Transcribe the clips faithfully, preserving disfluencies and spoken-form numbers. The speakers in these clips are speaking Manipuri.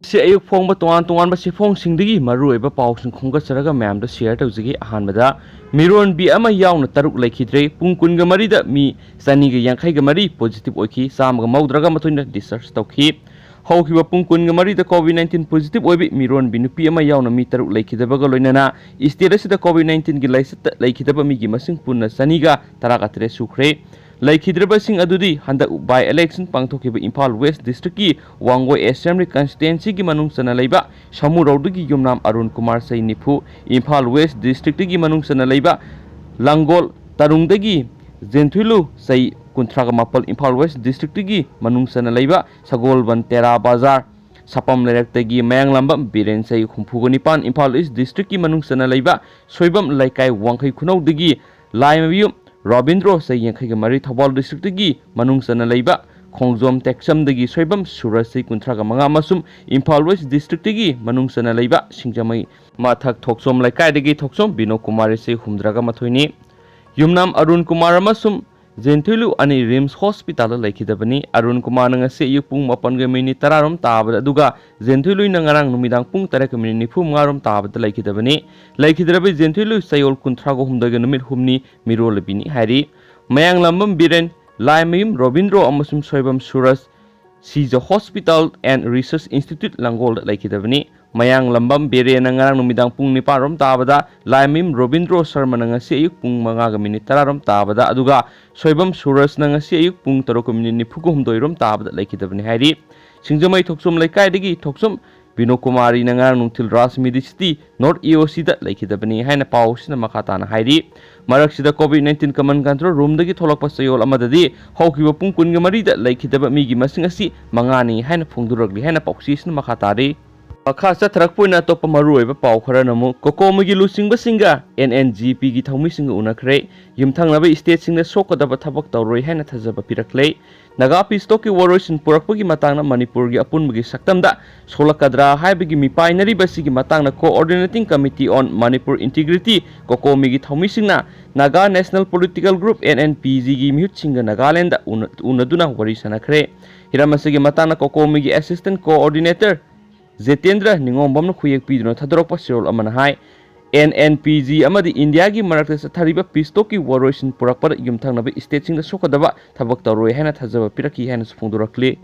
ꯁꯤ ꯑꯌꯨꯛ ꯐꯣꯡꯕ ꯇꯣꯉꯥꯟ ꯇꯣꯉꯥꯟꯕ ꯆꯦꯐꯣꯡꯁꯤꯡꯗꯒꯤ ꯃꯔꯨꯑꯣꯏꯕ ꯄꯥꯎꯁꯤꯡ ꯈꯣꯝꯒꯠꯆꯔꯒ ꯃꯌꯥꯝꯗ ꯁꯤꯌꯔ ꯇꯧꯖꯒꯦ꯫ ꯑꯍꯥꯟꯕꯗ, ꯃꯤꯔꯣꯟꯕꯤ ꯑꯃ ꯌꯥꯎꯅ ꯇꯔꯨꯛ ꯂꯩꯈꯤꯗ꯭ꯔꯦ꯫ ꯄꯨꯡ ꯀꯨꯟꯒ ꯃꯔꯤꯗ ꯃꯤ ꯆꯅꯤꯒ ꯌꯥꯡꯈꯩꯒ ꯃꯔꯤ ꯄꯣꯖꯤꯇꯤꯚ ꯑꯣꯏꯈꯤ, ꯆꯥꯝꯃꯒ ꯃꯧꯗ꯭ꯔꯥꯒ ꯃꯥꯊꯣꯏꯅ ꯗꯤꯁꯆꯥꯔꯖ ꯇꯧꯈꯤ꯫ ꯍꯧꯈꯤꯕ ꯄꯨꯡ ꯀꯨꯟꯒ ꯃꯔꯤꯗ ꯀꯣꯚꯤꯗ ꯅꯥꯏꯟꯇꯤꯟ ꯄꯣꯖꯤꯇꯤꯚ ꯑꯣꯏꯕ ꯃꯤꯔꯣꯟꯕꯤ ꯅꯨꯄꯤ ꯑꯃ ꯌꯥꯎꯅ ꯃꯤ ꯇꯔꯨꯛ ꯂꯩꯈꯤꯗꯕꯒ ꯂꯣꯏꯅꯅ ꯁ꯭ꯇꯦꯠ ꯑꯁꯤꯗ ꯀꯣꯚꯤꯗ ꯅꯥꯏꯟꯇꯤꯟꯒꯤ ꯂꯥꯏꯆꯠꯇ ꯂꯩꯈꯤꯗꯕ ꯃꯤꯒꯤ ꯃꯁꯤꯡ ꯄꯨꯟꯅ ꯆꯅꯤꯒ ꯇꯔꯥꯒ ꯇꯔꯦꯠ ꯁꯨꯈ꯭ꯔꯦ꯫ ꯂꯩꯈꯤꯗ꯭ꯔꯕꯁꯤꯡ ꯑꯗꯨꯗꯤ ꯍꯟꯗꯛ ꯕꯥꯏ ꯏꯂꯦꯛꯁꯟ ꯄꯥꯡꯊꯣꯛꯈꯤꯕ ꯏꯝꯐꯥꯜ ꯋꯦꯁ ꯗꯤꯁꯇ꯭ꯔꯤꯛꯀꯤ ꯋꯥꯡꯒꯣꯏ ꯑꯦꯁꯦꯝꯕ꯭ꯂꯤ ꯀꯟꯁꯇꯤꯇ꯭ꯋꯦꯟꯁꯤꯒꯤ ꯃꯅꯨꯡ ꯆꯟꯅ ꯂꯩꯕ ꯁꯃꯨꯔꯧꯗꯒꯤ ꯌꯨꯝꯅꯥꯝ ꯑꯔꯨꯟ ꯀꯨꯃꯥꯔ, ꯆꯍꯤ ꯅꯤꯐꯨ, ꯏꯝꯐꯥꯜ ꯋꯦꯁ ꯗꯤꯁꯇ꯭ꯔꯤꯛꯇꯒꯤ ꯃꯅꯨꯡ ꯆꯟꯅ ꯂꯩꯕ ꯂꯥꯡꯒꯣꯜ ꯇꯔꯨꯡꯗꯒꯤ ꯖꯦꯟꯊꯨꯏꯂꯨ, ꯆꯍꯤ ꯀꯨꯟꯊ꯭ꯔꯥꯒ ꯃꯥꯄꯜ, ꯏꯝꯐꯥꯜ ꯋꯦꯁ ꯗꯤꯁꯇ꯭ꯔꯤꯛꯇꯒꯤ ꯃꯅꯨꯡ ꯆꯟꯅ ꯂꯩꯕ ꯁꯒꯣꯜꯕꯟ ꯇꯦꯔꯥ ꯕꯖꯥꯔ ꯁꯥꯄꯝ ꯂꯩꯔꯛꯇꯒꯤ ꯃꯌꯥꯡꯂꯥꯝꯕꯝ ꯕꯤꯔꯦꯟ, ꯆꯍꯤ ꯍꯨꯝꯐꯨꯒ ꯅꯤꯄꯥꯟ, ꯏꯝꯐꯥꯜ ꯏꯁ ꯗꯤꯁꯇ꯭ꯔꯤꯛꯀꯤ ꯃꯅꯨꯡ ꯆꯟꯅ ꯂꯩꯕ ꯁꯣꯏꯕꯝ ꯂꯩꯀꯥꯏ ꯋꯥꯡꯈꯩ ꯈꯨꯅꯧꯗꯒꯤ ꯂꯥꯏꯃꯌꯨꯝ ꯔꯣꯕꯤꯟꯗ꯭ꯔꯣ, ꯆꯍꯤ ꯌꯥꯡꯈꯩꯒ ꯃꯔꯤ, ꯊꯧꯕꯥꯜ ꯗꯤꯁꯇ꯭ꯔꯤꯛꯇꯒꯤ ꯃꯅꯨꯡ ꯆꯟꯅ ꯂꯩꯕ ꯈꯣꯡꯖꯣꯝ ꯇꯦꯛꯆꯝꯗꯒꯤ ꯁꯣꯏꯕꯝ ꯁꯨꯔꯖ, ꯆꯍꯤ ꯀꯨꯟꯊ꯭ꯔꯥꯒ ꯃꯉꯥ, ꯑꯃꯁꯨꯡ ꯏꯝꯐꯥꯜ ꯋꯦꯁ ꯗꯤꯁꯇ꯭ꯔꯤꯛꯇꯒꯤ ꯃꯅꯨꯡ ꯆꯟꯅ ꯂꯩꯕ ꯁꯤꯡꯖꯃꯩ ꯃꯊꯛ ꯊꯣꯛꯆꯣꯝ ꯂꯩꯀꯥꯏꯗꯒꯤ ꯊꯣꯛꯆꯣꯝ ꯕꯤꯅꯣ ꯀꯨꯃꯥꯔ, ꯆꯍꯤ ꯍꯨꯝꯗ꯭ꯔꯥꯒ ꯃꯥꯊꯣꯏꯅꯤ꯫ ꯌꯨꯝꯅꯥꯝ ꯑꯔꯨꯟ ꯀꯨꯃꯥꯔ ꯑꯃꯁꯨꯡ ꯖꯦꯟꯊꯨꯏꯂꯨ ꯑꯅꯤ ꯔꯤꯝꯁ ꯍꯣꯁꯄꯤꯇꯥꯜꯗ ꯂꯩꯈꯤꯗꯕꯅꯤ꯫ ꯑꯔꯨꯟ ꯀꯨꯃꯥꯔꯅ ꯉꯁꯤ ꯑꯌꯨꯛ ꯄꯨꯡ ꯃꯥꯄꯟꯒ ꯃꯤꯅꯤꯠ ꯇꯔꯥꯔꯣꯝ ꯇꯥꯕꯗ, ꯑꯗꯨꯒ ꯖꯦꯟꯊꯨꯏꯂꯨꯅ ꯉꯔꯥꯡ ꯅꯨꯃꯤꯗꯥꯡ ꯄꯨꯡ ꯇꯔꯦꯠꯀ ꯃꯤꯅꯤꯠ ꯅꯤꯐꯨ ꯃꯉꯥꯔꯣꯝ ꯇꯥꯕꯗ ꯂꯩꯈꯤꯗꯕꯅꯤ꯫ ꯂꯩꯈꯤꯗ꯭ꯔꯕ ꯖꯦꯟꯊꯨꯏꯂꯨ ꯆꯌꯣꯜ ꯀꯨꯟꯊ꯭ꯔꯥꯒ ꯍꯨꯝꯗꯣꯏꯒ ꯅꯨꯃꯤꯠ ꯍꯨꯝꯅꯤ ꯃꯤꯔꯣꯜꯂꯕꯤꯅꯤ ꯍꯥꯏꯔꯤ꯫ ꯃꯌꯥꯡꯂꯥꯝꯕꯝ ꯕꯤꯔꯦꯟ, ꯂꯥꯏꯃꯌꯨꯝ ꯔꯣꯕꯤꯟꯗ꯭ꯔꯣ ꯑꯃꯁꯨꯡ Soibam Suraj, Shija hospital and research institute ꯂꯥꯡꯒꯣꯜꯗ ꯂꯩꯈꯤꯗꯕꯅꯤ꯫ ꯃꯌꯥꯡꯂꯥꯝꯕꯝ ꯕꯤꯔꯦꯟꯅ ꯉꯔꯥꯡ ꯅꯨꯃꯤꯗꯥꯡ ꯄꯨꯡ ꯅꯤꯄꯥꯟꯔꯣꯝ ꯇꯥꯕꯗ, ꯂꯥꯏꯃꯌꯨꯝ ꯔꯣꯕꯤꯟꯗ꯭ꯔꯣ ꯁꯔꯃꯅ ꯉꯁꯤ ꯑꯌꯨꯛ ꯄꯨꯡ ꯃꯉꯥꯒ ꯃꯤꯅꯤꯠ ꯇꯔꯥꯔꯣꯝ ꯇꯥꯕꯗ, ꯑꯗꯨꯒ ꯁꯣꯏꯕꯝ ꯁꯨꯔꯖꯅ ꯉꯁꯤ ꯑꯌꯨꯛ ꯄꯨꯡ ꯇꯔꯨꯛꯀ ꯃꯤꯅꯤꯠ ꯅꯤꯐꯨꯒ ꯍꯨꯝꯗꯣꯏꯔꯣꯝ ꯇꯥꯕꯗ ꯂꯩꯈꯤꯗꯕꯅꯤ ꯍꯥꯏꯔꯤ꯫ ꯁꯤꯡꯖꯃꯩ ꯊꯣꯛꯆꯣꯝ ꯂꯩꯀꯥꯏꯗꯒꯤ ꯊꯣꯛꯆꯣꯝ ꯕꯤꯅꯣ ꯀꯨꯃꯥꯔꯤꯅ ꯉꯔꯥꯡ ꯅꯨꯡꯊꯤꯜ ꯔꯥꯖ ꯃꯦꯗꯤꯁꯤꯇꯤ ꯅꯣꯔꯠ ꯏ ꯑꯣ ꯁꯤꯗ ꯂꯩꯈꯤꯗꯕꯅꯤ ꯍꯥꯏꯅ ꯄꯥꯎ ꯑꯁꯤꯅ ꯃꯈꯥ ꯇꯥꯅ ꯍꯥꯏꯔꯤ꯫ ꯃꯔꯛꯁꯤꯗ ꯀꯣꯚꯤꯗ ꯅꯥꯏꯟꯇꯤꯟ ꯀꯃꯟ ꯀꯟꯇ꯭ꯔꯣꯜ ꯔꯨꯝꯗꯒꯤ ꯊꯣꯛꯂꯛꯄ ꯆꯌꯣꯜ ꯑꯃꯗꯗꯤ ꯍꯧꯈꯤꯕ ꯄꯨꯡ ꯀꯨꯟꯒ ꯃꯔꯤꯗ ꯂꯩꯈꯤꯗꯕ ꯃꯤꯒꯤ ꯃꯁꯤꯡ ꯑꯁꯤ ꯃꯉꯥꯅꯤ ꯍꯥꯏꯅ ꯐꯣꯡꯗꯣꯔꯛꯂꯤ ꯍꯥꯏꯅ ꯄꯥꯎꯆꯦ ꯑꯁꯤꯅ ꯃꯈꯥ ꯇꯥꯔꯤ꯫ ꯃꯈꯥ ꯆꯠꯊꯔꯛꯄ ꯑꯣꯏꯅ ꯑꯇꯣꯞꯄ ꯃꯔꯨꯑꯣꯏꯕ ꯄꯥꯎ ꯈꯔꯅ ꯑꯃꯨꯛ ꯀꯣꯀꯣꯃꯤꯒꯤ ꯂꯨꯆꯤꯡꯕꯁꯤꯡꯒ ꯑꯦꯟ ꯑꯦꯟ ꯖꯤ ꯄꯤꯒꯤ ꯊꯧꯃꯤꯁꯤꯡꯒ ꯎꯅꯈ꯭ꯔꯦ꯫ ꯌꯨꯝꯊꯪꯅꯕ ꯁ꯭ꯇꯦꯠꯁꯤꯡꯗ ꯁꯣꯛꯀꯗꯕ ꯊꯕꯛ ꯇꯧꯔꯣꯏ ꯍꯥꯏꯅ ꯊꯥꯖꯕ ꯄꯤꯔꯛꯂꯦ꯫ ꯅꯥꯒꯥ ꯄꯤꯁ ꯇꯣꯛꯀꯤ ꯋꯥꯔꯣꯏꯁꯤꯟ ꯄꯨꯔꯛꯄꯒꯤ ꯃꯇꯥꯡꯗ ꯃꯅꯤꯄꯨꯔꯒꯤ ꯑꯄꯨꯟꯕꯒꯤ ꯁꯛꯇꯝꯗ ꯁꯣꯛꯂꯛꯀꯗ꯭ꯔꯥ ꯍꯥꯏꯕꯒꯤ ꯃꯤꯄꯥꯏꯅꯔꯤꯕ ꯑꯁꯤꯒꯤ ꯃꯇꯥꯡꯗ Coordinating Committee on Manipur Integrity, ꯀꯣꯀꯣꯃꯤꯒꯤ ꯊꯧꯃꯤꯁꯤꯡꯅ Naga national political group, N N P ꯖꯤꯒꯤ ꯃꯤꯍꯨꯠꯁꯤꯡꯒ ꯅꯥꯒꯥꯂꯦꯟꯗ ꯎꯅ-, ꯎꯅꯗꯨꯅ ꯋꯥꯔꯤ ꯁꯥꯟꯅꯈ꯭ꯔꯦ꯫ ꯍꯤꯔꯝ ꯑꯁꯤꯒꯤ ꯃꯇꯥꯡꯗ ꯀꯣꯀꯣꯃꯤꯒꯤ ꯑꯦꯁꯤꯁꯇꯦꯟ ꯀꯣꯑꯣꯔꯗꯤꯅꯦꯇꯔ ꯖꯤꯇꯦꯟꯗ꯭ꯔ ꯅꯤꯉꯣꯝꯕꯝꯅ ꯈꯨꯌꯦꯛ ꯄꯤꯗꯨꯅ ꯊꯥꯗꯣꯔꯛꯄ ꯆꯦꯔꯣꯜ ꯑꯃꯅ ꯍꯥꯏ, ꯑꯦꯟ ꯑꯦꯟ ꯄꯤ ꯖꯤ ꯑꯃꯗꯤ ꯏꯟꯗꯤꯌꯥꯒꯤ ꯃꯔꯛꯇ ꯆꯠꯊꯔꯤꯕ peace talkꯀꯤ ꯋꯥꯔꯣꯏꯁꯤꯟ ꯄꯨꯔꯛꯄꯗ ꯌꯨꯝꯊꯪꯅꯕ stateꯁꯤꯡꯗ ꯁꯣꯛꯀꯗꯕ ꯊꯕꯛ ꯇꯧꯔꯣꯏ ꯍꯥꯏꯅ ꯊꯥꯖꯕ ꯄꯤꯔꯛꯈꯤ ꯍꯥꯏꯅꯁꯨ ꯐꯣꯡꯗꯣꯔꯛꯂꯤ꯫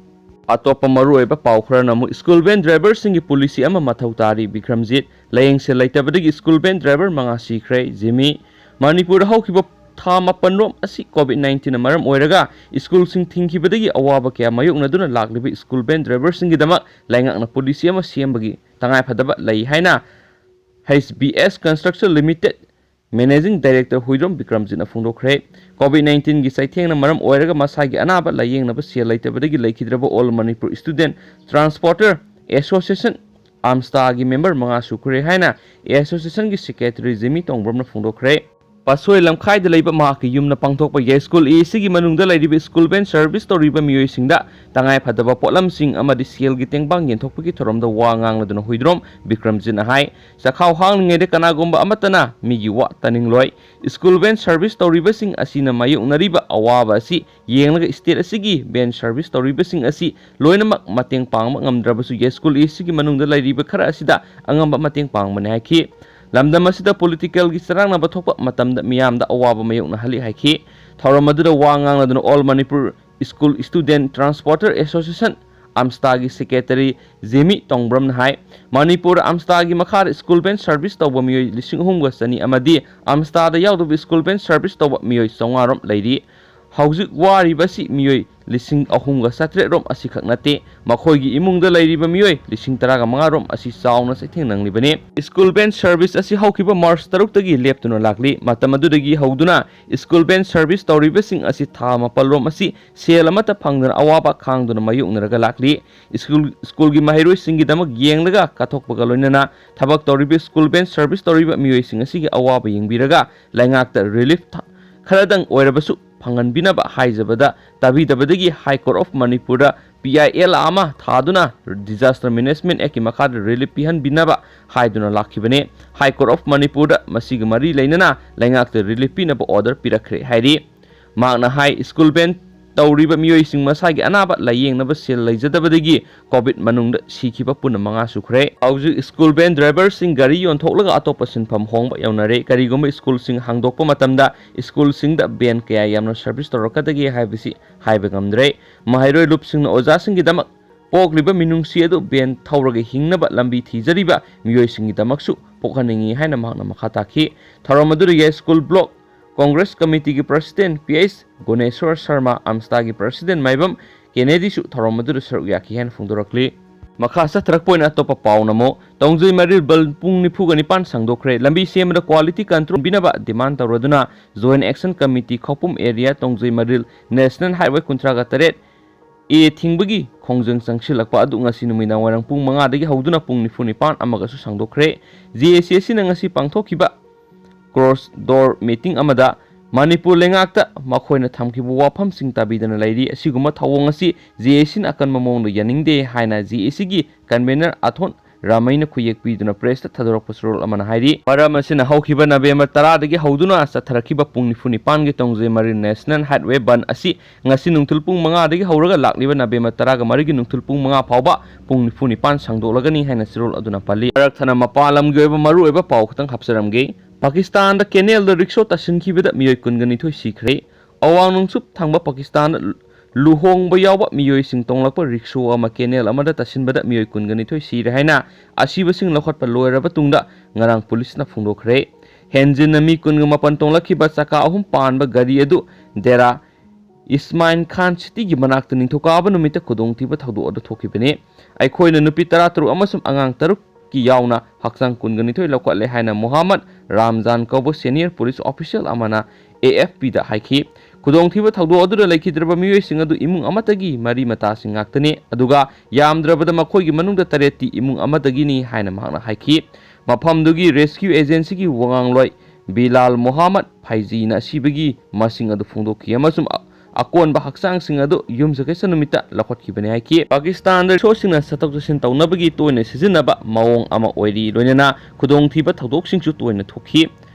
ꯑꯇꯣꯞꯄ ꯃꯔꯨꯑꯣꯏꯕ ꯄꯥꯎ ꯈꯔꯅ ꯑꯃꯨꯛ school van driverꯁꯤꯡꯒꯤ policy ꯑꯃ ꯃꯊꯧ ꯇꯥꯔꯤ꯫ ꯕꯤꯀ꯭ꯔꯝꯖꯤꯠ, ꯂꯥꯏꯌꯦꯡꯁꯪ ꯂꯩꯇꯕꯗꯒꯤ school van driver ꯃꯉꯥ ꯁꯤꯈ꯭ꯔꯦ꯫ ꯖꯤꯃꯤ, ꯃꯅꯤꯄꯨꯔꯗ ꯍꯧꯈꯤꯕ ꯊꯥ ꯃꯥꯄꯟꯔꯣꯝ ꯑꯁꯤ COVID nineteenꯅ ꯃꯔꯝ ꯑꯣꯏꯔꯒ schoolꯁꯤꯡ ꯊꯤꯡꯈꯤꯕꯗꯒꯤ ꯑꯋꯥꯕ ꯀꯌꯥ ꯃꯥꯌꯣꯛꯅꯗꯨꯅ ꯂꯥꯛꯂꯤꯕ school van driverꯁꯤꯡꯒꯤꯗꯃꯛ ꯂꯩꯉꯥꯛꯅ policy ꯑꯃ ꯁꯦꯝꯕꯒꯤ ꯇꯉꯥꯏꯐꯗꯕ ꯂꯩ ꯍꯥꯏꯅ H B S Construction Limited Managing Director Huidrom ꯕꯤꯀ꯭ꯔꯝꯖꯤꯠꯅ ꯐꯣꯡꯗꯣꯛꯈ꯭ꯔꯦ꯫ COVID nineteenꯒꯤ ꯆꯩꯊꯦꯡꯅ ꯃꯔꯝ ꯑꯣꯏꯔꯒ ꯃꯁꯥꯒꯤ ꯑꯅꯥꯕ ꯂꯥꯌꯦꯡꯅꯕ ꯁꯦꯜ ꯂꯩꯇꯕꯗꯒꯤ ꯂꯩꯈꯤꯗ꯭ꯔꯕ All Manipur Student Transporter Association, AMSTAꯒꯤ member ꯃꯉꯥ ꯁꯨꯈ꯭ꯔꯦ ꯍꯥꯏꯅ associationꯒꯤ secretary ꯖꯤꯃꯤ ꯇꯣꯡꯕ꯭ꯔꯝꯅ ꯐꯣꯡꯗꯣꯛꯈ꯭ꯔꯦ꯫ ꯄꯥꯠꯁꯣꯏ ꯂꯝꯈꯥꯏꯗ ꯂꯩꯕ ꯃꯍꯥꯛꯀꯤ ꯌꯨꯝꯅ ꯄꯥꯡꯊꯣꯛꯄ ꯌꯥꯏꯁ꯭ꯀꯨꯜ ꯑꯦꯁꯤꯒꯤ ꯃꯅꯨꯡꯗ ꯂꯩꯔꯤꯕ school van service ꯇꯧꯔꯤꯕ ꯃꯤꯑꯣꯏꯁꯤꯡꯗ ꯇꯉꯥꯏꯐꯗꯕ ꯄꯣꯠꯂꯝꯁꯤꯡ ꯑꯃꯗꯤ ꯁꯦꯜꯒꯤ ꯇꯦꯡꯕꯥꯡ ꯌꯦꯟꯊꯣꯛꯄꯒꯤ ꯊꯧꯔꯝꯗ ꯋꯥ ꯉꯥꯡꯂꯗꯨꯅ ꯍꯨꯏꯗ꯭ꯔꯣꯝ ꯕꯤꯀ꯭ꯔꯝꯖꯤꯠꯅ ꯍꯥꯏ, ꯆꯈꯥꯎ ꯍꯥꯡꯂꯤꯉꯩꯗ ꯀꯅꯥꯒꯨꯝꯕ ꯑꯃꯠꯇꯅ ꯃꯤꯒꯤ ꯋꯥ ꯇꯥꯅꯤꯡꯂꯣꯏ꯫ School van service ꯇꯧꯔꯤꯕꯁꯤꯡ ꯑꯁꯤꯅ ꯃꯥꯌꯣꯛꯅꯔꯤꯕ ꯑꯋꯥꯕ ꯑꯁꯤ ꯌꯦꯡꯂꯒ state ꯑꯁꯤꯒꯤ van service ꯇꯧꯔꯤꯕꯁꯤꯡ ꯑꯁꯤ ꯂꯣꯏꯅꯃꯛ ꯃꯇꯦꯡ ꯄꯥꯡꯕ ꯉꯝꯗ꯭ꯔꯕꯁꯨ ꯌꯥꯏꯁ꯭ꯀꯨꯜ ꯑꯦꯁꯤꯒꯤ ꯃꯅꯨꯡꯗ ꯂꯩꯔꯤꯕ ꯈꯔ ꯑꯁꯤꯗ ꯑꯉꯝꯕ ꯃꯇꯦꯡ ꯄꯥꯡꯕꯅꯤ ꯍꯥꯏꯈꯤ꯫ ꯂꯝꯗꯝ ꯑꯁꯤꯗ politicalꯒꯤ ꯆꯔꯥꯡꯅꯕ ꯊꯣꯛꯄ ꯃꯇꯝꯗ ꯃꯤꯌꯥꯝꯗ ꯑꯋꯥꯕ ꯃꯥꯌꯣꯛꯅꯍꯜꯂꯤ ꯍꯥꯏꯈꯤ꯫ ꯊꯧꯔꯝ ꯑꯗꯨꯗ ꯋꯥ ꯉꯥꯡꯂꯗꯨꯅ All Manipur School Student Transporter Association, AMSTAꯒꯤ secretary ꯖꯦꯃꯤ ꯇꯣꯡꯕ꯭ꯔꯝꯅ ꯍꯥꯏ, ꯃꯅꯤꯄꯨꯔꯗ AMSTAꯒꯤ ꯃꯈꯥꯗ school van service ꯇꯧꯕ ꯃꯤꯑꯣꯏ ꯂꯤꯁꯤꯡ ꯑꯍꯨꯝꯒ ꯆꯅꯤ ꯑꯃꯗꯤ AMSTAꯗ ꯌꯥꯎꯗꯕ school van service ꯇꯧꯕ ꯃꯤꯑꯣꯏ ꯆꯥꯝꯃꯉꯥ ꯔꯣꯝ ꯂꯩꯔꯤ꯫ ꯍꯧꯖꯤꯛ ꯋꯥꯔꯤꯕ ꯑꯁꯤ ꯃꯤꯑꯣꯏ ꯂꯤꯁꯤꯡ ꯑꯍꯨꯝꯒ ꯆꯥꯇ꯭ꯔꯦꯠ ꯔꯣꯝ ꯑꯁꯤꯈꯛ ꯅꯠꯇꯦ, ꯃꯈꯣꯏꯒꯤ ꯏꯃꯨꯡꯗ ꯂꯩꯔꯤꯕ ꯃꯤꯑꯣꯏ ꯂꯤꯁꯤꯡ ꯇꯔꯥꯒ ꯃꯉꯥ ꯔꯣꯝ ꯑꯁꯤ ꯆꯥꯎꯅ ꯆꯩꯊꯦꯡ ꯅꯪꯂꯤꯕꯅꯤ꯫ School van service ꯑꯁꯤ ꯍꯧꯈꯤꯕ March ꯇꯔꯨꯛꯇꯒꯤ ꯂꯦꯞꯇꯨꯅ ꯂꯥꯛꯂꯤ꯫ ꯃꯇꯝ ꯑꯗꯨꯗꯒꯤ ꯍꯧꯗꯨꯅ school van service ꯇꯧꯔꯤꯕꯁꯤꯡ ꯑꯁꯤ ꯊꯥ ꯃꯥꯄꯜ ꯔꯣꯝ ꯑꯁꯤ ꯁꯦꯜ ꯑꯃꯠꯇ ꯐꯪꯗꯅ ꯑꯋꯥꯕ ꯈꯥꯡꯗꯨꯅ ꯃꯥꯌꯣꯛꯅꯔꯒ ꯂꯥꯛꯂꯤ꯫ School, schoolꯒꯤ ꯃꯍꯩꯔꯣꯏꯁꯤꯡꯒꯤꯗꯃꯛ ꯌꯦꯡꯂꯒ ꯀꯠꯊꯣꯛꯄꯒ ꯂꯣꯏꯅꯅ ꯊꯕꯛ ꯇꯧꯔꯤꯕ school van service ꯇꯧꯔꯤꯕ ꯃꯤꯑꯣꯏꯁꯤꯡ ꯑꯁꯤꯒꯤ ꯑꯋꯥꯕ ꯌꯦꯡꯕꯤꯔꯒ ꯂꯩꯉꯥꯛꯇ relief ꯊ-, ꯈꯔꯗꯪ ꯑꯣꯏꯔꯕꯁꯨ ꯐꯪꯍꯟꯕꯤꯅꯕ ꯍꯥꯏꯖꯕꯗ ꯇꯥꯕꯤꯗꯕꯗꯒꯤ High Court of ꯃꯅꯤꯄꯨꯔꯗ P I L ꯑꯃ ꯊꯥꯗꯨꯅ Disaster Management Actꯀꯤ ꯃꯈꯥꯗ relief ꯄꯤꯍꯟꯕꯤꯅꯕ ꯍꯥꯏꯗꯨꯅ ꯂꯥꯛꯈꯤꯕꯅꯤ꯫ High Court of ꯃꯅꯤꯄꯨꯔꯗ ꯃꯁꯤꯒ ꯃꯔꯤ ꯂꯩꯅꯅ ꯂꯩꯉꯥꯛꯇ relief ꯄꯤꯅꯕ order ꯄꯤꯔꯛꯈ꯭ꯔꯦ ꯍꯥꯏꯔꯤ꯫ ꯃꯍꯥꯛꯅ ꯍꯥꯏ, school van ꯇꯧꯔꯤꯕ ꯃꯤꯑꯣꯏꯁꯤꯡ ꯃꯁꯥꯒꯤ ꯑꯅꯥꯕ ꯂꯥꯌꯦꯡꯅꯕ ꯁꯦꯜ ꯂꯩꯖꯗꯕꯗꯒꯤ ꯀꯣꯚꯤꯗ ꯃꯅꯨꯡꯗ ꯁꯤꯈꯤꯕ ꯄꯨꯟꯅ ꯃꯉꯥ ꯁꯨꯈ꯭ꯔꯦ꯫ ꯍꯧꯖꯤꯛ ꯁ꯭ꯀꯨꯜ ꯚꯦꯟ ꯗ꯭ꯔꯥꯏꯚꯔꯁꯤꯡ ꯒꯥꯔꯤ ꯌꯣꯟꯊꯣꯛꯂꯒ ꯑꯇꯣꯞꯄ ꯁꯤꯟꯐꯝ ꯍꯣꯡꯕ ꯌꯧꯅꯔꯦ꯫ ꯀꯔꯤꯒꯨꯝꯕ ꯁ꯭ꯀꯨꯜꯁꯤꯡ ꯍꯥꯡꯗꯣꯛꯄ ꯃꯇꯝꯗ ꯁ꯭ꯀꯨꯜꯁꯤꯡꯗ ꯚꯦꯟ ꯀꯌꯥ ꯌꯥꯝꯅ ꯁꯔꯚꯤꯁ ꯇꯧꯔꯛꯀꯗꯒꯦ ꯍꯥꯏꯕꯁꯤ ꯍꯥꯏꯕ ꯉꯝꯗ꯭ꯔꯦ꯫ ꯃꯍꯩꯔꯣꯏ ꯂꯨꯞꯁꯤꯡꯅ ꯑꯣꯖꯥꯁꯤꯡꯒꯤꯗꯃꯛ ꯄꯣꯛꯂꯤꯕ ꯃꯤꯅꯨꯡꯁꯤ ꯑꯗꯨ ꯚꯦꯟ ꯊꯧꯔꯒ ꯍꯤꯡꯅꯕ ꯂꯝꯕꯤ ꯊꯤꯖꯔꯤꯕ ꯃꯤꯑꯣꯏꯁꯤꯡꯒꯤꯗꯃꯛꯁꯨ ꯄꯣꯛꯍꯟꯅꯤꯡꯏ ꯍꯥꯏꯅ ꯃꯍꯥꯛꯅ ꯃꯈꯥ ꯇꯥꯈꯤ꯫ ꯊꯧꯔꯝ ꯑꯗꯨꯗ ꯌꯥꯏꯁ꯭ꯀꯨꯜ ꯕ꯭ꯂꯣꯛ ꯀꯣꯡꯒ꯭ꯔꯦꯁ ꯀꯃꯤꯇꯤꯒꯤ president P H Guneswar Sharma, ꯑꯝꯁ꯭ꯇꯥꯒꯤ ꯄ꯭ꯔꯁꯤꯗꯦꯟꯠ ꯃꯥꯏꯕꯝ ꯀꯦꯅꯦꯗꯤꯁꯨ ꯊꯧꯔꯝ ꯑꯗꯨꯗ ꯁꯔꯨꯛ ꯌꯥꯈꯤ ꯍꯥꯏꯅ ꯐꯣꯡꯗꯣꯔꯛꯂꯤ꯫ ꯃꯈꯥ ꯆꯠꯊꯔꯛꯄ ꯑꯣꯏꯅ ꯑꯇꯣꯞꯄ ꯄꯥꯎ ꯅꯃꯨ꯫ ꯇꯣꯡꯖꯩ ꯃꯔꯤꯜ ꯕꯟ ꯄꯨꯡ ꯅꯤꯐꯨꯒ ꯅꯤꯄꯥꯟ ꯁꯥꯡꯗꯣꯛꯈ꯭ꯔꯦ꯫ ꯂꯝꯕꯤ ꯁꯦꯝꯕꯗ ꯀ꯭ꯋꯥꯂꯤꯇꯤ ꯀꯟꯇ꯭ꯔꯣꯜ ꯄꯤꯅꯕ ꯗꯤꯃꯥꯟ ꯇꯧꯔꯗꯨꯅ joint action committee Khoupum area Tongjei Maril national highway ꯀꯨꯟꯊ꯭ꯔꯥꯒ ꯇꯔꯦꯠ ꯑꯦ ꯊꯤꯡꯕꯒꯤ ꯈꯣꯡꯖꯪ ꯆꯪꯁꯤꯜꯂꯛꯄ ꯑꯗꯨ ꯉꯁꯤ ꯅꯨꯃꯤꯗꯥꯡ ꯋꯥꯏꯔꯝ ꯄꯨꯡ ꯃꯉꯥꯗꯒꯤ ꯍꯧꯗꯨꯅ ꯄꯨꯡ ꯅꯤꯐꯨ ꯅꯤꯄꯥꯟ ꯑꯃꯒꯁꯨ ꯁꯥꯡꯗꯣꯛꯈ꯭ꯔꯦ꯫ ꯖꯦ ꯑꯦ ꯁꯤ ꯑꯁꯤꯅ ꯉꯁꯤ ꯄꯥꯡꯊꯣꯛꯈꯤꯕ ꯀ꯭ꯔꯣꯁ ꯗꯣꯔ ꯃꯤꯇꯤꯡ ꯑꯃꯗ ꯃꯅꯤꯄꯨꯔ ꯂꯩꯉꯥꯛꯇ ꯃꯈꯣꯏꯅ ꯊꯝꯈꯤꯕ ꯋꯥꯐꯝꯁꯤꯡ ꯇꯥꯕꯤꯗꯅ ꯂꯩꯔꯤ꯫ ꯑꯁꯤꯒꯨꯝꯕ ꯊꯧꯑꯣꯡ ꯑꯁꯤ ꯖꯦ ꯑꯦ ꯁꯤꯅ ꯑꯀꯟꯕ ꯃꯑꯣꯡꯗ ꯌꯥꯅꯤꯡꯗꯦ ꯍꯥꯏꯅ ꯖꯦ ꯑꯦ ꯁꯤꯒꯤ ꯀꯟꯚꯦꯅꯔ ꯑꯊꯣꯟ ꯔꯥꯃꯩꯅ ꯈꯨꯌꯦꯛ ꯄꯤꯗꯨꯅ ꯄ꯭ꯔꯦꯁꯇ ꯊꯥꯗꯣꯔꯛꯄ ꯆꯦꯔꯣꯜ ꯑꯃꯅ ꯍꯥꯏꯔꯤ꯫ ꯃꯔꯝ ꯑꯁꯤꯅ ꯍꯧꯈꯤꯕ ꯅꯕꯦꯝꯕꯔ ꯇꯔꯥꯗꯒꯤ ꯍꯧꯗꯨꯅ ꯆꯠꯊꯔꯛꯈꯤꯕ ꯄꯨꯡ ꯅꯤꯐꯨ ꯅꯤꯄꯥꯟꯒꯤ ꯇꯣꯡꯖꯩ ꯃꯔꯤꯜ ꯅꯦꯁꯅꯦꯜ ꯍꯥꯏꯋꯦ ꯕꯟ ꯑꯁꯤ ꯉꯁꯤ ꯅꯨꯡꯊꯤꯜ ꯄꯨꯡ ꯃꯉꯥꯗꯒꯤ ꯍꯧꯔꯒ ꯂꯥꯛꯂꯤꯕ ꯅꯕꯦꯝꯕꯔ ꯇꯔꯥꯒ ꯃꯔꯤꯒꯤ ꯅꯨꯡꯊꯤꯜ ꯄꯨꯡ ꯃꯉꯥ ꯐꯥꯎꯕ ꯄꯨꯡ ꯅꯤꯐꯨ ꯅꯤꯄꯥꯟ ꯁꯥꯡꯗꯣꯛꯂꯒꯅꯤ ꯍꯥꯏꯅ ꯆꯦꯔꯣꯜ ꯑꯗꯨꯅ ꯄꯜꯂꯤ꯫ ꯃꯔꯛ ꯊꯠꯅ ꯃꯄꯥꯟ ꯂꯝꯒꯤ ꯑꯣꯏꯕ ꯃꯔꯨꯑꯣꯏꯕ ꯄꯥꯎ ꯈꯛꯇꯪ ꯍꯥꯞꯆꯔꯝꯒꯦ꯫ ꯄꯥꯀꯤꯁꯇꯥꯟꯗ ꯀꯦꯅꯦꯜꯗ ꯔꯤꯛꯁꯣ ꯇꯥꯁꯤꯟꯈꯤꯕꯗ ꯃꯤꯑꯣꯏ ꯀꯨꯟꯒ ꯅꯤꯊꯣꯏ ꯁꯤꯈ꯭ꯔꯦ꯫ ꯑꯋꯥꯡ ꯅꯣꯡꯆꯨꯞ ꯊꯪꯕ ꯄꯥꯀꯤꯁꯇꯥꯟꯗ ꯂꯨꯍꯣꯡꯕ ꯌꯥꯎꯕ ꯃꯤꯑꯣꯏꯁꯤꯡ ꯇꯣꯡꯂꯛꯄ ꯔꯤꯛꯁꯣ ꯑꯃ ꯀꯦꯅꯦꯜ ꯑꯃꯗ ꯇꯥꯁꯤꯟꯕꯗ ꯃꯤꯑꯣꯏ ꯀꯨꯟꯒ ꯅꯤꯊꯣꯏ ꯁꯤꯔꯦ ꯍꯥꯏꯅ ꯑꯁꯤꯕꯁꯤꯡ ꯂꯧꯈꯠꯄ ꯂꯣꯏꯔꯕ ꯇꯨꯡꯗ ꯉꯔꯥꯡ ꯄꯨꯂꯤꯁꯅ ꯐꯣꯡꯗꯣꯛꯈ꯭ꯔꯦ꯫ ꯍꯦꯟꯖꯤꯟꯅ ꯃꯤ ꯀꯨꯟꯒ ꯃꯥꯄꯟ ꯇꯣꯡꯂꯛꯈꯤꯕ ꯆꯀꯥ ꯑꯍꯨꯝ ꯄꯥꯟꯕ ꯒꯥꯔꯤ ꯑꯗꯨ ꯗꯦꯔꯥ ꯏꯁꯃꯥꯏꯜ ꯈꯥꯟ ꯁꯤꯇꯤꯒꯤ ꯃꯅꯥꯛꯇ ꯅꯤꯡꯊꯧꯀꯥꯕ ꯅꯨꯃꯤꯠꯇ ꯈꯨꯗꯣꯡꯊꯤꯕ ꯊꯧꯗꯣꯛ ꯑꯗꯨ ꯊꯣꯛꯈꯤꯕꯅꯤ꯫ ꯑꯩꯈꯣꯏꯅ ꯅꯨꯄꯤ ꯇꯔꯥꯇꯔꯨꯛ ꯑꯃꯁꯨꯡ ꯑꯉꯥꯡ ꯇꯔꯨꯛꯀꯤ ꯌꯥꯎꯅ ꯍꯛꯆꯥꯡ ꯀꯨꯟꯒ ꯅꯤꯊꯣꯏ ꯂꯧꯈꯠꯂꯦ ꯍꯥꯏꯅ ꯃꯨꯍꯝꯃꯗ ꯔꯥꯝꯖꯥꯟ ꯀꯧꯕ ꯁꯦꯅꯤꯌꯔ ꯄꯨꯂꯤꯁ ꯑꯣꯐꯤꯁꯤꯌꯦꯜ ꯑꯃꯅ ꯑꯦ ꯑꯦꯐ ꯄꯤꯗ ꯍꯥꯏꯈꯤ꯫ ꯈꯨꯗꯣꯡꯊꯤꯕ ꯊꯧꯗꯣꯛ ꯑꯗꯨꯗ ꯂꯩꯈꯤꯗ꯭ꯔꯕ ꯃꯤꯑꯣꯏꯁꯤꯡ ꯑꯗꯨ ꯏꯃꯨꯡ ꯑꯃꯠꯇꯒꯤ ꯃꯔꯤ ꯃꯇꯥꯁꯤꯡ ꯉꯥꯛꯇꯅꯤ, ꯑꯗꯨꯒ ꯌꯥꯝꯗ꯭ꯔꯕꯗ ꯃꯈꯣꯏꯒꯤ ꯃꯅꯨꯡꯗ ꯇꯔꯦꯠꯇꯤ ꯏꯃꯨꯡ ꯑꯃꯗꯒꯤꯅꯤ ꯍꯥꯏꯅ ꯃꯍꯥꯛꯅ ꯍꯥꯏꯈꯤ꯫ ꯃꯐꯝꯗꯨꯒꯤ ꯔꯦꯁꯀ꯭ꯌꯨ ꯑꯦꯖꯦꯟꯁꯤꯒꯤ ꯋꯥꯉꯥꯡꯂꯣꯏ ꯕꯤꯂꯥꯜ ꯃꯣꯍꯥꯃꯗ ꯐꯥꯏꯖꯤꯅ ꯑꯁꯤꯕꯒꯤ ꯃꯁꯤꯡ ꯑꯗꯨ ꯐꯣꯡꯗꯣꯛꯈꯤ ꯑꯃꯁꯨꯡ ꯑ-, ꯑꯀꯣꯟꯕ ꯍꯛꯆꯥꯡꯁꯤꯡ ꯑꯗꯨ ꯌꯨꯝꯁꯀꯩꯁ ꯅꯨꯃꯤꯠꯇ ꯂꯧꯈꯠꯈꯤꯕꯅꯤ ꯍꯥꯏꯈꯤ꯫ ꯄꯥꯀꯤꯁꯇꯥꯟꯗ ꯔꯤꯛꯁꯣꯁꯤꯡꯅ ꯆꯠꯊꯣꯛ ꯆꯠꯁꯤꯟ ꯇꯧꯅꯕꯒꯤ ꯇꯣꯏꯅ ꯁꯤꯖꯤꯟꯅꯕ ꯃꯑꯣꯡ ꯑꯃ ꯑꯣꯏꯔꯤ, ꯂꯣꯏꯅꯅ ꯈꯨꯗꯣꯡꯊꯤꯕ ꯊꯧꯗꯣꯛꯁꯤꯡꯁꯨ ꯇꯣꯏꯅ ꯊꯣꯛꯈꯤ꯫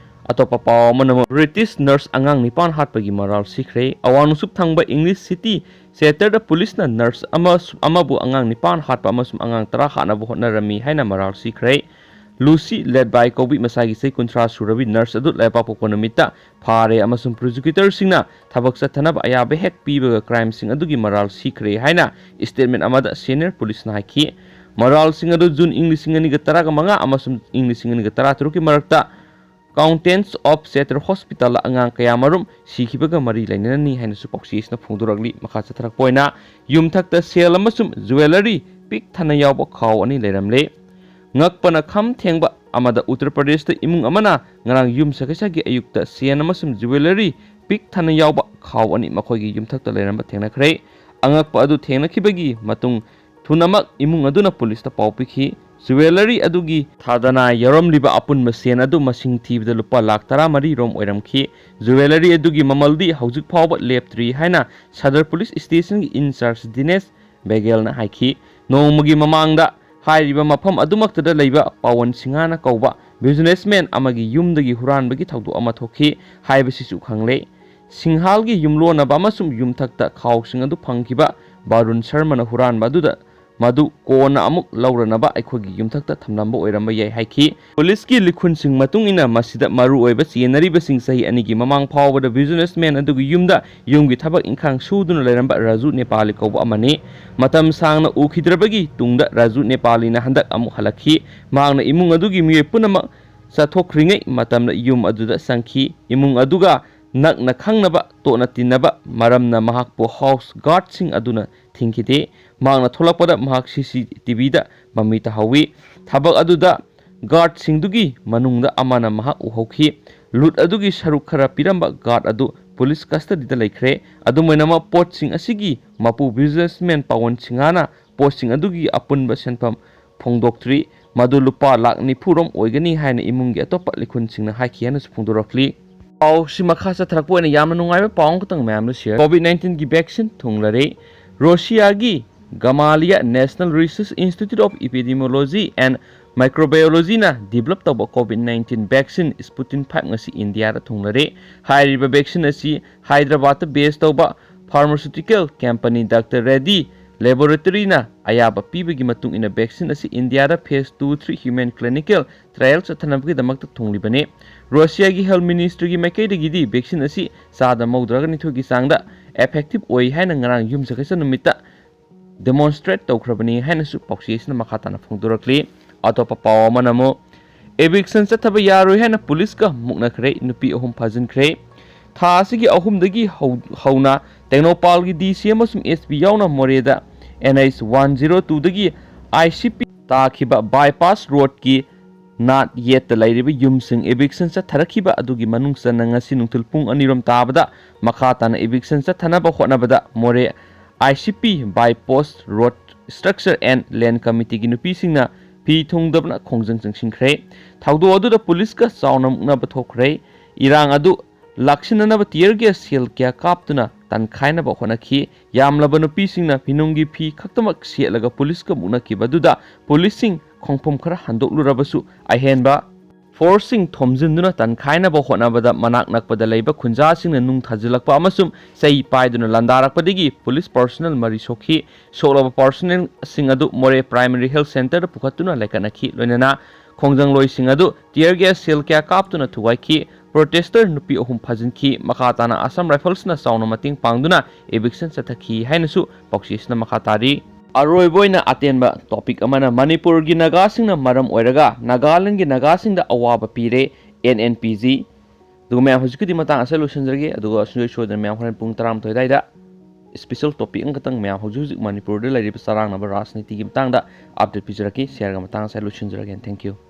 ꯑꯇꯣꯞꯄ ꯄꯥꯎ ꯑꯃꯅ ꯑꯃꯨꯛ British nurse ꯑꯉꯥꯡ ꯅꯤꯄꯥꯟ ꯍꯥꯠꯄꯒꯤ ꯃꯔꯥꯜ ꯁꯤꯈ꯭ꯔꯦ꯫ ꯑꯋꯥꯡ ꯅꯣꯡꯆꯨꯞ ꯊꯪꯕ English city Chester ꯗ police ꯅ nurse ꯑꯃ, ꯑꯃꯕꯨ ꯑꯉꯥꯡ ꯅꯤꯄꯥꯟ ꯍꯥꯠꯄ ꯑꯃꯁꯨꯡ ꯑꯉꯥꯡ ꯇꯔꯥ ꯍꯥꯠꯅꯕ ꯍꯣꯠꯅꯔꯝꯃꯤ ꯍꯥꯏꯅ ꯃꯔꯥꯜ ꯁꯤꯈ꯭ꯔꯦ꯫ Lucy Ledby ꯀꯧꯕꯤ ꯃꯁꯥꯒꯤ ꯆꯍꯤ ꯀꯨꯟꯊ꯭ꯔꯥ ꯁꯨꯔꯕꯤ nurse ꯑꯗꯨ ꯂꯩꯕꯥꯛꯄꯣꯛꯄ ꯅꯨꯃꯤꯠꯇ ꯐꯥꯔꯦ ꯑꯃꯁꯨꯡ prosecutor ꯁꯤꯡꯅ ꯊꯕꯛ ꯆꯠꯊꯅꯕ ꯑꯌꯥꯕ ꯍꯦꯛ ꯄꯤꯕꯒ crime ꯁꯤꯡ ꯑꯗꯨꯒꯤ ꯃꯔꯥꯜ ꯁꯤꯈ꯭ꯔꯦ ꯍꯥꯏꯅ statement ꯑꯃꯗ senior police ꯅ ꯍꯥꯏꯈꯤ꯫ ꯃꯔꯥꯜꯁꯤꯡ ꯑꯗꯨ June ꯏꯪ ꯂꯤꯁꯤꯡ ꯑꯅꯤꯒ ꯇꯔꯥꯃꯉꯥ ꯑꯃꯁꯨꯡ ꯏꯪ ꯂꯤꯁꯤꯡ ꯑꯅꯤꯒ ꯇꯔꯥꯇꯔꯨꯛꯀꯤ ꯃꯔꯛꯇ Counties of Chester Hospital ꯗ ꯑꯉꯥꯡ ꯀꯌꯥꯃꯔꯨꯝ ꯁꯤꯈꯤꯕꯒ ꯃꯔꯤ ꯂꯩꯅꯅꯅꯤ ꯍꯥꯏꯅꯁꯨ ꯄꯥꯎꯆꯦꯁꯤꯅ ꯐꯣꯡꯗꯣꯔꯛꯂꯤ꯫ ꯃꯈꯥ ꯆꯠꯊꯔꯛꯄ ꯑꯣꯏꯅ ꯌꯨꯝꯊꯛꯇ ꯁꯦꯜ ꯑꯃꯁꯨꯡ jewellery ꯄꯤꯛ ꯊꯟꯅ ꯌꯥꯎꯕ ꯈꯥꯎ ꯑꯅꯤ ꯂꯩꯔꯝꯂꯦ꯫ ꯉꯛꯄꯅ ꯈꯝ ꯊꯦꯡꯕ ꯑꯃꯗ ꯎꯠꯇꯔ ꯄ꯭ꯔꯗꯦꯁꯇ ꯏꯃꯨꯡ ꯑꯃꯅ ꯉꯔꯥꯡ ꯌꯨꯝꯁꯀꯩꯁꯒꯤ ꯑꯌꯨꯛꯇ ꯁꯦꯜ ꯑꯃꯁꯨꯡ jewellery ꯄꯤꯛ ꯊꯟꯅ ꯌꯥꯎꯕ ꯈꯥꯎ ꯑꯅꯤ ꯃꯈꯣꯏꯒꯤ ꯌꯨꯝꯊꯛꯇ ꯂꯩꯔꯝꯕ ꯊꯦꯡꯅꯈ꯭ꯔꯦ꯫ ꯑꯉꯛꯄ ꯑꯗꯨ ꯊꯦꯡꯅꯈꯤꯕꯒꯤ ꯃꯇꯨꯡ ꯊꯨꯅꯃꯛ ꯏꯃꯨꯡ ꯑꯗꯨꯅ ꯄꯨꯂꯤꯁꯇ ꯄꯥꯎ ꯄꯤꯈꯤ꯫ Jewellery ꯑꯗꯨꯒꯤ ꯊꯥꯗꯅ ꯌꯥꯎꯔꯝꯂꯤꯕ ꯑꯄꯨꯟꯕ ꯁꯦꯜ ꯑꯗꯨ ꯃꯁꯤꯡ ꯊꯤꯕꯗ ꯂꯨꯄꯥ ꯂꯥꯈ ꯇꯔꯥꯃꯔꯤ ꯔꯣꯝ ꯑꯣꯏꯔꯝꯈꯤ꯫ Jewellery ꯑꯗꯨꯒꯤ ꯃꯃꯜꯗꯤ ꯍꯧꯖꯤꯛ ꯐꯥꯎꯕ ꯂꯦꯞꯇ꯭ꯔꯤ ꯍꯥꯏꯅ ꯁꯗꯔ ꯄꯨꯂꯤꯁ ꯁ꯭ꯇꯦꯁꯟꯒꯤ in charge ꯗꯤꯅꯦꯁ ꯕꯦꯒꯦꯜꯅ ꯍꯥꯏꯈꯤ꯫ ꯅꯣꯡꯃꯒꯤ ꯃꯃꯥꯡꯗ ꯍꯥꯏꯔꯤꯕ ꯃꯐꯝ ꯑꯗꯨꯃꯛꯇꯗ ꯂꯩꯕ ꯄꯥꯋꯟ ꯁꯤꯡꯍꯥꯅ ꯀꯧꯕ businessman ꯑꯃꯒꯤ ꯌꯨꯝꯗꯒꯤ ꯍꯨꯔꯥꯟꯕꯒꯤ ꯊꯧꯗꯣꯛ ꯑꯃ ꯊꯣꯛꯈꯤ ꯍꯥꯏꯕꯁꯤꯁꯨ ꯈꯪꯂꯦ꯫ ꯁꯤꯡꯍꯥꯜꯒꯤ ꯌꯨꯝꯂꯣꯟꯅꯕ ꯑꯃꯁꯨꯡ ꯌꯨꯝꯊꯛꯇ ꯈꯥꯎꯁꯤꯡ ꯑꯗꯨ ꯐꯪꯈꯤꯕ ꯕꯥꯔꯨꯟ ꯁꯔꯃꯅ ꯍꯨꯔꯥꯟꯕ ꯑꯗꯨꯗ ꯃꯗꯨ ꯀꯣꯟꯅ ꯑꯃꯨꯛ ꯂꯧꯔꯅꯕ ꯑꯩꯈꯣꯏꯒꯤ ꯌꯨꯝꯊꯛꯇ ꯊꯝꯂꯝꯕ ꯑꯣꯏꯔꯝꯕ ꯌꯥꯏ ꯍꯥꯏꯈꯤ꯫ ꯄꯨꯂꯤꯁꯀꯤ ꯂꯤꯈꯨꯟꯁꯤꯡ ꯃꯇꯨꯡ ꯏꯟꯅ ꯃꯁꯤꯗ ꯃꯔꯨ ꯑꯣꯏꯕ ꯆꯦꯟꯅꯔꯤꯕꯁꯤꯡ ꯆꯍꯤ ꯑꯅꯤꯒꯤ ꯃꯃꯥꯡ ꯐꯥꯎꯕꯗ businessman ꯑꯗꯨꯒꯤ ꯌꯨꯝꯗ ꯌꯨꯝꯒꯤ ꯊꯕꯛ ꯏꯪꯈꯥꯡ ꯁꯨꯗꯨꯅ ꯂꯩꯔꯝꯕ ꯔꯥꯖꯨ ꯅꯦꯄꯥꯂꯤ ꯀꯧꯕ ꯑꯃꯅꯤ꯫ ꯃꯇꯝ ꯁꯥꯡꯅ ꯎꯈꯤꯗ꯭ꯔꯕꯒꯤ ꯇꯨꯡꯗ ꯔꯥꯖꯨ ꯅꯦꯄꯥꯂꯤꯅ ꯍꯟꯗꯛ ꯑꯃꯨꯛ ꯍꯜꯂꯛꯈꯤ꯫ ꯃꯍꯥꯛꯅ ꯏꯃꯨꯡ ꯑꯗꯨꯒꯤ ꯃꯤꯑꯣꯏ ꯄꯨꯝꯅꯃꯛ ꯆꯠꯊꯣꯛꯈ꯭ꯔꯤꯉꯩ ꯃꯇꯝꯗ ꯌꯨꯝ ꯑꯗꯨꯗ ꯆꯪꯈꯤ꯫ ꯏꯃꯨꯡ ꯑꯗꯨꯒ ꯅꯛꯅ ꯈꯪꯅꯕ ꯇꯣꯠꯅ ꯇꯤꯟꯅꯕ ꯃꯔꯝꯅ ꯃꯍꯥꯛꯄꯨ house guardꯁꯤꯡ ꯑꯗꯨꯅ ꯊꯤꯡꯈꯤꯗꯦ꯫ ꯃꯍꯥꯛꯅ ꯊꯣꯛꯂꯛꯄꯗ ꯃꯍꯥꯛ CCTVꯗ ꯃꯃꯤ ꯇꯥꯍꯧꯏ꯫ ꯊꯕꯛ ꯑꯗꯨꯗ guardꯁꯤꯡꯗꯨꯒꯤ ꯃꯅꯨꯡꯗ ꯑꯃꯅ ꯃꯍꯥꯛ ꯎꯍꯧꯈꯤ꯫ ꯂꯨꯠ ꯑꯗꯨꯒꯤ ꯁꯔꯨꯛ ꯈꯔ ꯄꯤꯔꯝꯕ guard ꯑꯗꯨ ꯄꯨꯂꯤꯁ custodyꯗ ꯂꯩꯈ꯭ꯔꯦ꯫ ꯑꯗꯨꯝ ꯑꯣꯏꯅꯃꯛ ꯄꯣꯠꯁꯤꯡ ꯑꯁꯤꯒꯤ ꯃꯄꯨ businessman ꯄꯥꯋꯟ ꯁꯤꯡꯍꯥꯅ ꯄꯣꯠꯁꯤꯡ ꯑꯗꯨꯒꯤ ꯑꯄꯨꯟꯕ ꯁꯦꯟꯐꯝ ꯐꯣꯡꯗꯣꯛꯇ꯭ꯔꯤ꯫ ꯃꯗꯨ ꯂꯨꯄꯥ ꯂꯥꯈ ꯅꯤꯐꯨ ꯔꯣꯝ ꯑꯣꯏꯒꯅꯤ ꯍꯥꯏꯅ ꯏꯃꯨꯡꯒꯤ ꯑꯇꯣꯞꯄ ꯂꯤꯈꯨꯟꯁꯤꯡꯅ ꯍꯥꯏꯈꯤ ꯍꯥꯏꯅꯁꯨ ꯐꯣꯡꯗꯣꯔꯛꯂꯤ꯫ ꯄꯥꯎꯁꯤ ꯃꯈꯥ ꯆꯠꯊꯔꯛꯄ ꯑꯣꯏꯅ ꯌꯥꯝꯅ ꯅꯨꯡꯉꯥꯏꯕ ꯄꯥꯎ ꯑꯃꯈꯛꯇꯪ ꯃꯌꯥꯝꯗ share꯫ COVID nineteenꯒꯤ vaccine ꯊꯨꯡꯂꯔꯦ꯫ ꯔꯣꯁꯤꯌꯥꯒꯤ Gamaleya National Research Institute of Epidemiology and Microbiologyꯅ develop ꯇꯧꯕ COVID nineteen vaccine Sputnik five ꯉꯁꯤ ꯏꯟꯗꯤꯌꯥꯗ ꯊꯨꯡꯂꯔꯦ꯫ ꯍꯥꯏꯔꯤꯕ vaccine ꯑꯁꯤ ꯍꯥꯏꯗ꯭ꯔꯕꯥꯗꯇ base ꯇꯧꯕ pharmaceutical company Doctor Reddy Laboratoryꯅ ꯑꯌꯥꯕ ꯄꯤꯕꯒꯤ ꯃꯇꯨꯡ ꯏꯟꯅ vaccine ꯑꯁꯤ ꯏꯟꯗꯤꯌꯥꯗ phase two three human clinical trial ꯆꯠꯊꯅꯕꯒꯤꯗꯃꯛꯇ ꯊꯨꯡꯂꯤꯕꯅꯤ꯫ ꯔꯁꯤꯌꯥꯒꯤ health ministryꯒꯤ ꯃꯥꯏꯀꯩꯗꯒꯤꯗꯤ vaccine ꯑꯁꯤ ꯆꯥꯗ ꯃꯧꯗ꯭ꯔꯥꯒ ꯅꯤꯊꯣꯏꯒꯤ ꯆꯥꯡꯗ effective ꯑꯣꯏ ꯍꯥꯏꯅ ꯉꯔꯥꯡ ꯌꯨꯝꯁꯀꯩꯁ ꯅꯨꯃꯤꯠꯇ demonstrate ꯇꯧꯈ꯭ꯔꯕꯅꯤ ꯍꯥꯏꯅꯁꯨ ꯄꯥꯎꯆꯦ ꯑꯁꯤꯅ ꯃꯈꯥ ꯇꯥꯅ ꯐꯣꯡꯗꯣꯔꯛꯂꯤ꯫ ꯑꯇꯣꯞꯄ ꯄꯥꯎ ꯑꯃꯅ ꯑꯃꯨꯛ eviction ꯆꯠꯊꯕ ꯌꯥꯔꯣꯏ ꯍꯥꯏꯅ ꯄꯨꯂꯤꯁꯀ ꯃꯨꯛꯅꯈ꯭ꯔꯦ, ꯅꯨꯄꯤ ꯑꯍꯨꯝ ꯐꯥꯖꯤꯟꯈ꯭ꯔꯦ꯫ ꯊꯥ ꯑꯁꯤꯒꯤ ꯑꯍꯨꯝꯗꯒꯤ ꯍꯧ-, ꯍꯧꯅ ꯇꯦꯡꯅꯧꯄꯥꯜꯒꯤ DC ꯑꯃꯁꯨꯡ SP ꯌꯥꯎꯅ ꯃꯣꯔꯦꯗ NH one zero twoꯗꯒꯤ ICP ꯇꯥꯈꯤꯕ bypass roadꯀꯤ ꯅꯥꯠ ꯌꯦꯠꯇ ꯂꯩꯔꯤꯕ ꯌꯨꯝꯁꯤꯡ eviction ꯆꯠꯊꯔꯛꯈꯤꯕ ꯑꯗꯨꯒꯤ ꯃꯅꯨꯡ ꯆꯟꯅ ꯉꯁꯤ ꯅꯨꯡꯊꯤꯜ ꯄꯨꯡ ꯑꯅꯤꯔꯣꯝ ꯇꯥꯕꯗ ꯃꯈꯥ ꯇꯥꯅ eviction ꯆꯠꯊꯅꯕ ꯍꯣꯠꯅꯕꯗ ꯃꯣꯔꯦ ICP bypass road structure and land committeeꯒꯤ ꯅꯨꯄꯤꯁꯤꯡꯅ ꯐꯤ ꯊꯨꯡꯗꯕꯅ ꯈꯣꯡꯖꯪ ꯆꯪꯁꯤꯟꯈ꯭ꯔꯦ꯫ ꯊꯧꯗꯣꯛ ꯑꯗꯨꯗ ꯄꯨꯂꯤꯁꯀ ꯆꯥꯎꯅ ꯃꯨꯛꯅꯕ ꯊꯣꯛꯈ꯭ꯔꯦ꯫ ꯏꯔꯥꯡ ꯑꯗꯨ ꯂꯥꯛꯁꯤꯟꯅꯅꯕ tear gas shell ꯀꯌꯥ ꯀꯥꯞꯇꯨꯅ ꯇꯟꯈꯥꯏꯅꯕ ꯍꯣꯠꯅꯈꯤ꯫ ꯌꯥꯝꯂꯕ ꯅꯨꯄꯤꯁꯤꯡꯅ ꯐꯤꯅꯨꯡꯒꯤ ꯐꯤ ꯈꯛꯇꯃꯛ ꯁꯦꯠꯂꯒ ꯄꯨꯂꯤꯁꯀ ꯃꯨꯛꯅꯈꯤꯕ ꯑꯗꯨꯗ ꯄꯨꯂꯤꯁꯁꯤꯡ ꯈꯣꯡꯐꯝ ꯈꯔ ꯍꯟꯗꯣꯛꯂꯨꯔꯕꯁꯨ ꯑꯍꯦꯟꯕ forceꯁꯤꯡ ꯊꯣꯝꯖꯤꯟꯗꯨꯅ ꯇꯟꯈꯥꯏꯅꯕ ꯍꯣꯠꯅꯕꯗ ꯃꯅꯥꯛ ꯅꯛꯄꯗ ꯂꯩꯕ ꯈꯨꯟꯖꯥꯁꯤꯡꯅ ꯅꯨꯡ ꯊꯥꯖꯤꯜꯂꯛꯄ ꯑꯃꯁꯨꯡ ꯆꯩ ꯄꯥꯏꯗꯨꯅ ꯂꯥꯟꯗꯥꯔꯛꯄꯗꯒꯤ ꯄꯨꯂꯤꯁ personnel ꯃꯔꯤ ꯁꯣꯛꯈꯤ꯫ ꯁꯣꯛꯂꯕ personnelꯁꯤꯡ ꯑꯗꯨ ꯃꯣꯔꯦ Primary Health Centreꯗ ꯄꯨꯈꯠꯇꯨꯅ ꯂꯥꯏꯀꯠꯅꯈꯤ꯫ ꯂꯣꯏꯅꯅ ꯈꯣꯡꯖꯪꯂꯣꯏꯁꯤꯡ ꯑꯗꯨ tear gas shell ꯀꯌꯥ ꯀꯥꯞꯇꯨꯅ ꯊꯨꯒꯥꯏꯈꯤ꯫ Protester ꯅꯨꯄꯤ ꯑꯍꯨꯝ ꯐꯥꯖꯤꯟꯈꯤ꯫ ꯃꯈꯥ ꯇꯥꯅ Assam Riflesꯅ ꯆꯥꯎꯅ ꯃꯇꯦꯡ ꯄꯥꯡꯗꯨꯅ eviction ꯆꯠꯊꯈꯤ ꯍꯥꯏꯅꯁꯨ ꯄꯥꯎꯆꯦꯁꯤꯅ ꯃꯈꯥ ꯇꯥꯔꯤ꯫ ꯑꯔꯣꯏꯕ ꯑꯣꯏꯅ ꯑꯇꯦꯟꯕ topic ꯑꯃꯅ ꯃꯅꯤꯄꯨꯔꯒꯤ ꯅꯥꯒꯥꯁꯤꯡꯅ ꯃꯔꯝ ꯑꯣꯏꯔꯒ ꯅꯥꯒꯥꯂꯦꯟꯒꯤ ꯅꯥꯒꯥꯁꯤꯡꯗ ꯑꯋꯥꯕ ꯄꯤꯔꯦ, NNPG꯫ ꯑꯗꯨꯒ ꯃꯌꯥꯝ ꯍꯧꯖꯤꯛꯀꯤꯗꯤ ꯃꯇꯥꯡ ꯑꯁꯤꯗ ꯂꯣꯏꯁꯤꯟꯖꯔꯒꯦ꯫ ꯑꯗꯨꯒ ꯁꯨꯡꯁꯣꯏ ꯁꯣꯏꯗꯅ ꯃꯌꯥꯝ ꯍꯣꯔꯦꯟ ꯄꯨꯡ ꯇꯔꯥꯃꯥꯊꯣꯏ ꯑꯗꯨꯋꯥꯏꯗ special topic ꯑꯃꯈꯛꯇꯪ ꯃꯌꯥꯝ ꯍꯧꯖꯤꯛ ꯍꯧꯖꯤꯛ ꯃꯅꯤꯄꯨꯔꯗ ꯂꯩꯔꯤꯕ ꯆꯔꯥꯡꯅꯕ ꯔꯥꯖꯅꯤꯇꯤꯒꯤ ꯃꯇꯥꯡꯗ update ꯄꯤꯖꯔꯛꯀꯦ꯫ Shareꯒ ꯃꯇꯥꯡ ꯑꯁꯤꯗ ꯂꯣꯏꯁꯤꯟꯖꯔꯒꯦ꯫ Thank you꯫